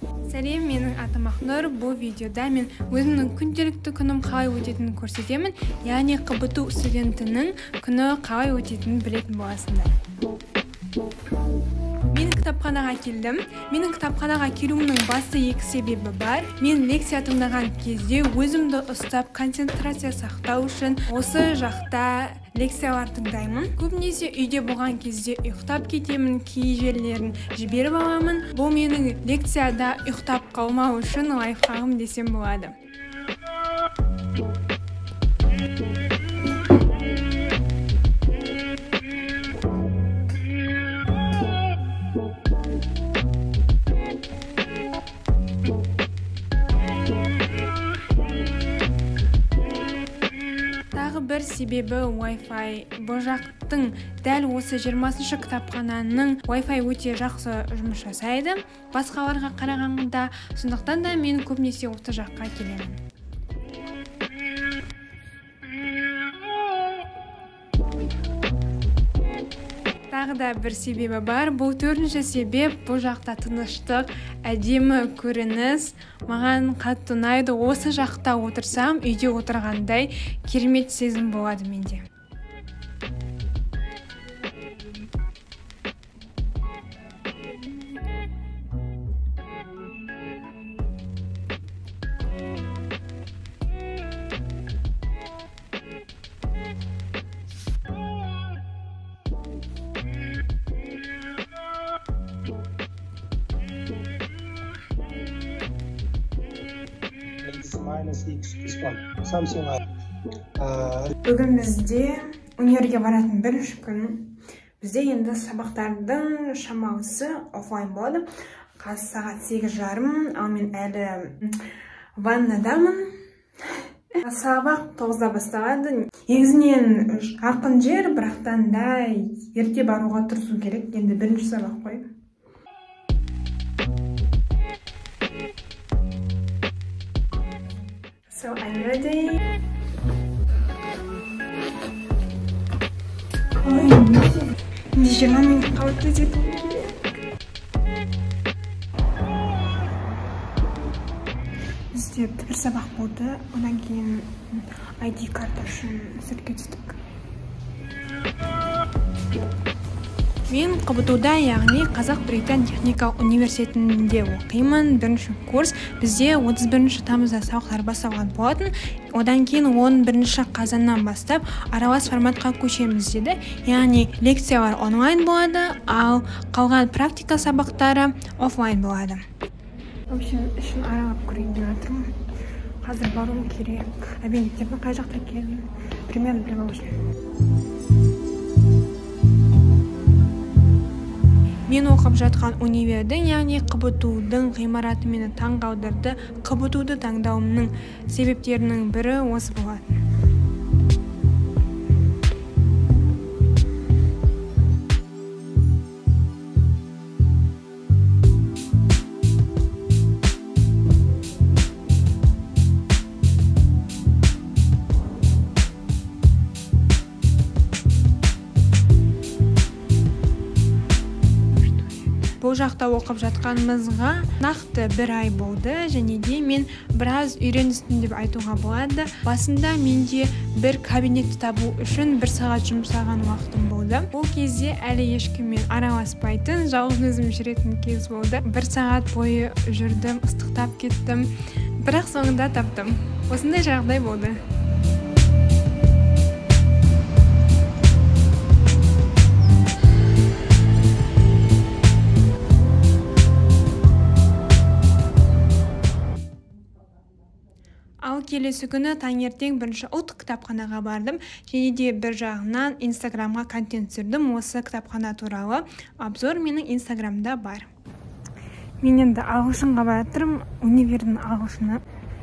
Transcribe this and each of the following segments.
Сәлем, менің атым Ақнұр. Бұл видеода мен өзімнің күнделікті күнім қалай өтетінін көрсетемін. Яғни ҚБТУ студентінің күні қалай өтетінін білетін боласыңдар. Мен кітапханаға келдім. Менің кітапханаға келуімнің басты екі себебі бар. Мен лекция тыңдаған кезде өзімді ұстап концентрация сақтау үшін осы жақта лекциялар тыңдаймын. Көбінесе үйде болған кезде ұйықтап кетемін, кей жерлерін жіберіп аламын. Бұл менің лекцияда ұйықтап қалмау үшін лайфхагым десем болады. Бір себебі Wi-Fi. Бұл жақтың дәл осы 20-шы кітапхананың Wi-Fi өте жақсы жұмыс жасайды басқаларға қарағанда, сондықтан да мен көбінесе осы жаққа келемін. Тағы да бір себебі бар. Бұл төртінші себеп. Бұл жақта тыныштық, әдемі көрініс маған қатты ұнайды. Осы жақта отырсам, үйде отырғандай керемет сезім болады менде. Minus x is 1, something like. Бүгін бізде универге баратын бірінші күн. Бізде енді сабақтардың шамалысы офлайн болады. Қазір сағат 8:30, ал мен әлі ваннадамын. Сабақ 9-да басталады. Негізінен жақын жер, бірақтан да ерте баруға тырысу керек. Енді бірінші сабақ қой. So I'm ready. Ой, менде 20 минут қалды жетуім керек. Бізде бір сабақ болды, одан кейін ID карта үшін суретке түстік. Мен ҚБТУ-да, яғни Қазақ-Британ техникалық университетінде оқимын. Бірінші курс. Бізде 31 тамызда сабақтар басталған болатын. Одан кейін 11 қазаннан бастап аралас форматқа көшеміз деді. Яғни лекциялар онлайн болады, ал қалған практика сабақтары офлайн болады. В общем, ішін аралап көрейін деп жатырмын. Қазір баруым керек. Кабинеттердің қай жақта екенін примерно біліп алу үшін. Мен оқып жатқан универдің, яғни ҚБТУ-дың ғимараты мені таңғалдырды. ҚБТУ-ды таңдауымның себептерінің бірі осы болатын. Бұл жақта оқып жатқанымызға нақты бір ай болды, және де мен біраз үйреністім деп айтуға болады. Басында менде бір кабинетті табу үшін бір сағат жұмсаған уақытым болды. Ол кезде әлі ешкіммен араласпайтын, жалғыз өзім жүретін кез болды. Бір сағат бойы жүрдім, ыстықтап кеттім, бірақ соңында таптым. Осындай жағдай болды. Ал келесі күні таңертең бірінші ұлттық кітапханаға бардым, және де бір жағынан Инстаграмға контент түсірдім. Осы кітапхана туралы обзор менің Инстаграмда бар. Мен енді ағылшынға баратырмын, универдің ағылшыны.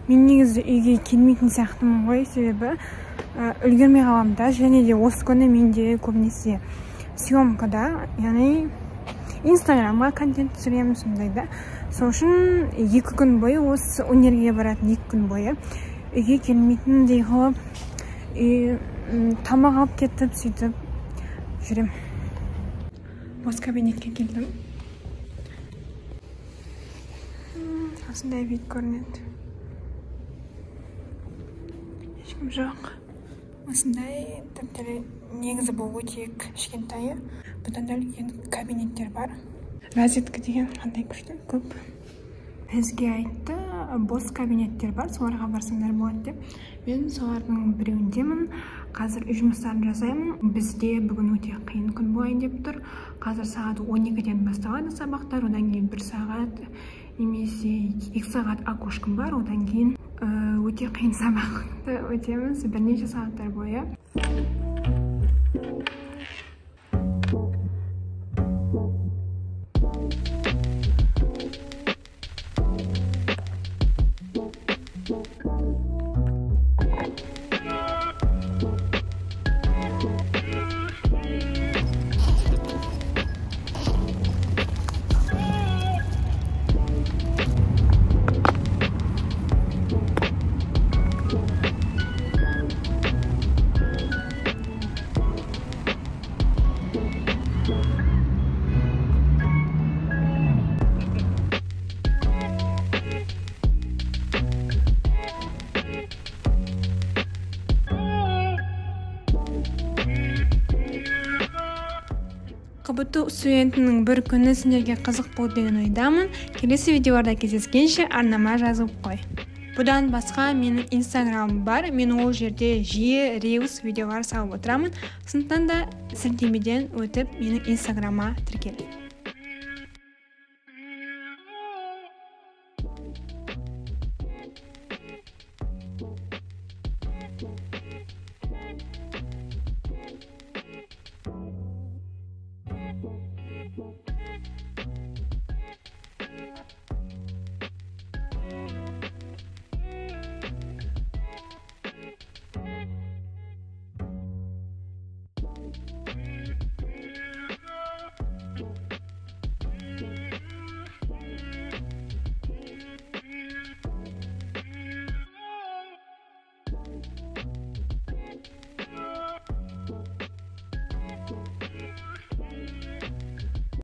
Мен негізі үйге келмейтін сияқтымын ғой, себебі үлгермей қаламын да. Және де осы күні менде көбінесе съемкада, яғни Инстаграмға контент түсіремін сондай да. Сол үшін 2 күн бойы осы универге баратын 2 күн бойы үйге келмейтіндей қылып, тамақ алып кетіп, сөйтіп жүрем. Бос кабинетке келдім. Осындай вид көрінеді. Ешкім жоқ. Осындай дәптер, негізі бұл өте кішкентайы. Бұдан да үлкен кабинеттер бар. Розетка деген қандай күшті, көп. Бізге айтты, бос кабинеттер бар, соларға барсаңдар болады деп. Мен солардың біреуіндемін. Қазір үй жұмыстарын жасаймын. Бізде бүгін өте қиын күн болайын деп тұр. Қазір сағат 12-ден басталады сабақтар, одан кейін 1 сағат немесе 2 сағат окошкам бар, одан кейін өте қиын сабақты өтеміз бірнеше сағаттар бойы. КБТУ студентінің бір күні сендерге қызық болды деген ойдамын. Келесі видеоларда кездескенше арнама жазылып қой. Бұдан басқа менің инстаграмым бар. Мен ол жерде жиі рилс видеолар салып отырамын. Сондықтан да сілтемеден өтіп менің инстаграмыма тіркел.